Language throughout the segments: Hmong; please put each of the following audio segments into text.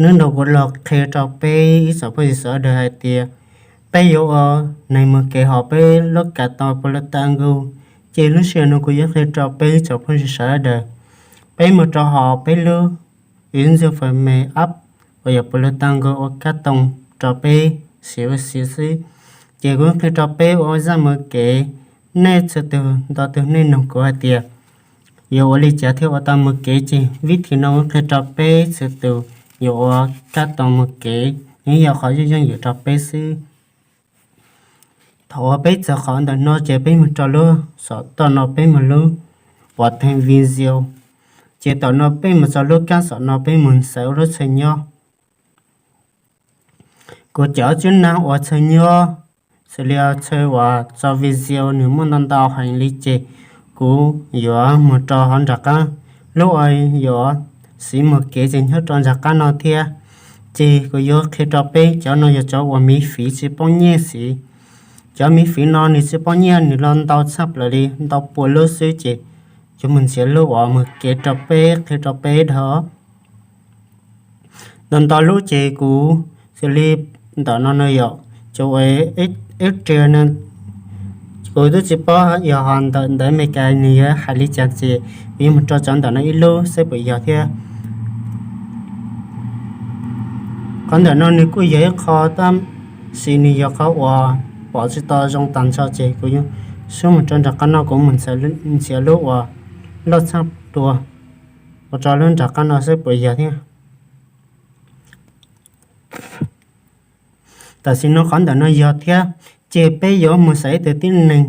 Hnub no kuv los qhia rau peb ib tsoom phooj ywg sawv daws hais tias peb yuav ua neeg mus kev hauv peb lub kav toos Puas Lus Tau Nkus. Ces lub sij hawm no kuv yuav qhia rau peb ib tsoom phooj ywg sawv daws, peb mus rau hauv peb lub ib ntxwg fawm me app uas yog Puas Lus Tau Nkus ua kab toos rau peb siv ua si xwb. Ces kuv qhia rau peb ua zaj mus kev, nej txhua tus ntau tus nej nug kuv hais tias yuav ua li cas thiaj ua tau mus kev, ces vib thim no kuv qhia rau peb txhua tus yuav ua kab toos mus kev, nws yog qhov yooj yooj yim rau peb xwb. Thaum uas peb txog qhov ntawm no ces peb mus rau lub xov tooj no, peb mus lub uas theej video. Ces thaum no peb mus txog lub kab xom no, peb mus xaiv ua lub txhawb nyob. Kuv cov tswb nab uas txhawb nyob, xws li txhawb uas tso video nws muaj ntau ntau heev li ces kuv yuav mus rau hauv nram qab. Lub uas yuav siv mus kev ces nyob rau nram qab no thiab. Ces kuv yuav qhia rau peb, cov no yog cov uas miv fiv tsis poob nyiaj xwb. Cov miv fiv no nws tsis poob nyiaj, nws los ntau tshaj plaws li ntau pua lub xwb, ces yuav mus ntxiv lub uas mus kev rau peb, qhia rau peb dhau. Ntau ntau lub ces kuv xws li ntawm no no yom, cov uas ib ria no, kuv twb tsis paub yog ho ntawm ntawv Amelikas nws yuav hais li cas, ces kuv yuav mus rau cov ntawm no ib lub saib puas yog thiab. Qhov ntawm no nws kuj yog ib qho tab sis nws yog qhov uas pom tsis tau zoo tas nrho, ces kuv yuav xub mus rau nram qab no, kuv mus ntxiv lub uas loj tshaj dua ua rau lub nram qab no saib puas yog thiab. Tam sim no qhov ntawm no yog thiab, ces peb yuav mus xaiv ib tug tib neeg,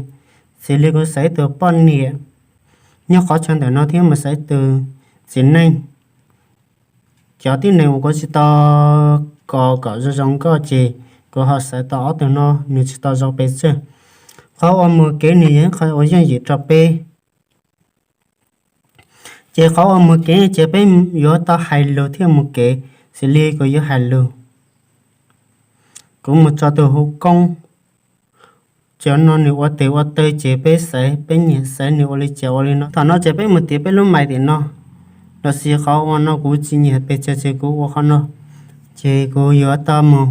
xws li kuv xaiv ib tug poj niam nyob qhov chaw ntawm no thiab mus xaiv ib tug txiv neej. Cov tib neeg uas kuv tsis tau kos kom zoo zoo nkauj ces kuv ho xaiv tau ob tug no, nws tsis tau zoo pes tsawg. Qhov uas mus kev nws yog ib qho uas yooj yim rau peb. Ces qhov uas mus kev ces peb yuav tau hais lus thiaj mus kev, xws li kuv yuav hais lus, kuv mus tso tus hu koob. Cov no nws ua tes ua taw ces peb xaiv, peb nyiam xaiv nws ua li cas ua li no. Thaum no ces peb mus tiav peb lub mais tim no, los sis qhov uas no kuv tsis nyiam pes tsawg ces kuv ua qhov no. Ces kuv yuav tau mus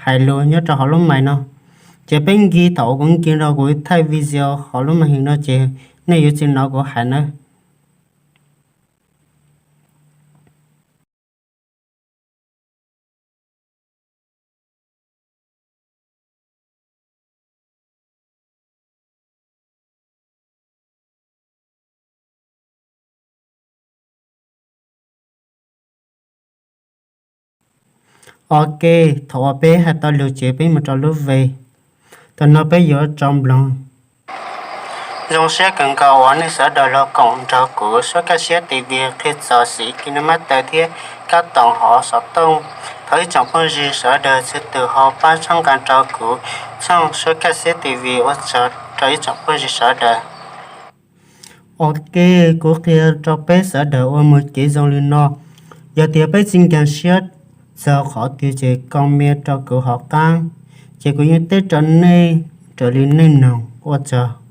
hais lus nyob rau hauv lub mais no. Ces peb nkig, thaum uas kuv nkig no kuv thaij video hauv lub màn hình no ces nej yuav tsis hnov kuv hais nawb. Ok, thaum uas peb hais tau lus ces peb mus rau lub ve. Thaum no peb yuav rau nploog. Zoo siab kawg nkaus uas nej sawv daws los koom nrog kuv Suab Kaj Siab T V qhia txog xim KineMaster thiab kab toos hauv xov tooj. Thov ib tsoom phooj ywg sawv daws txhua tus ho pab txhawb nqa rau kuv tshooj Suab Kaj Siab T V. Ua tsaug rau ib tsoom phooj ywg sawv daws. Ok, kuv qhia rau peb sawv daws ua mus kev zoo li no. Yog tias peb tsis nkag siab txog qhov twg ces comment rau kuv hauv qab, ces kuv yeej teb rau nej raws li nej nug. Ua tsaug.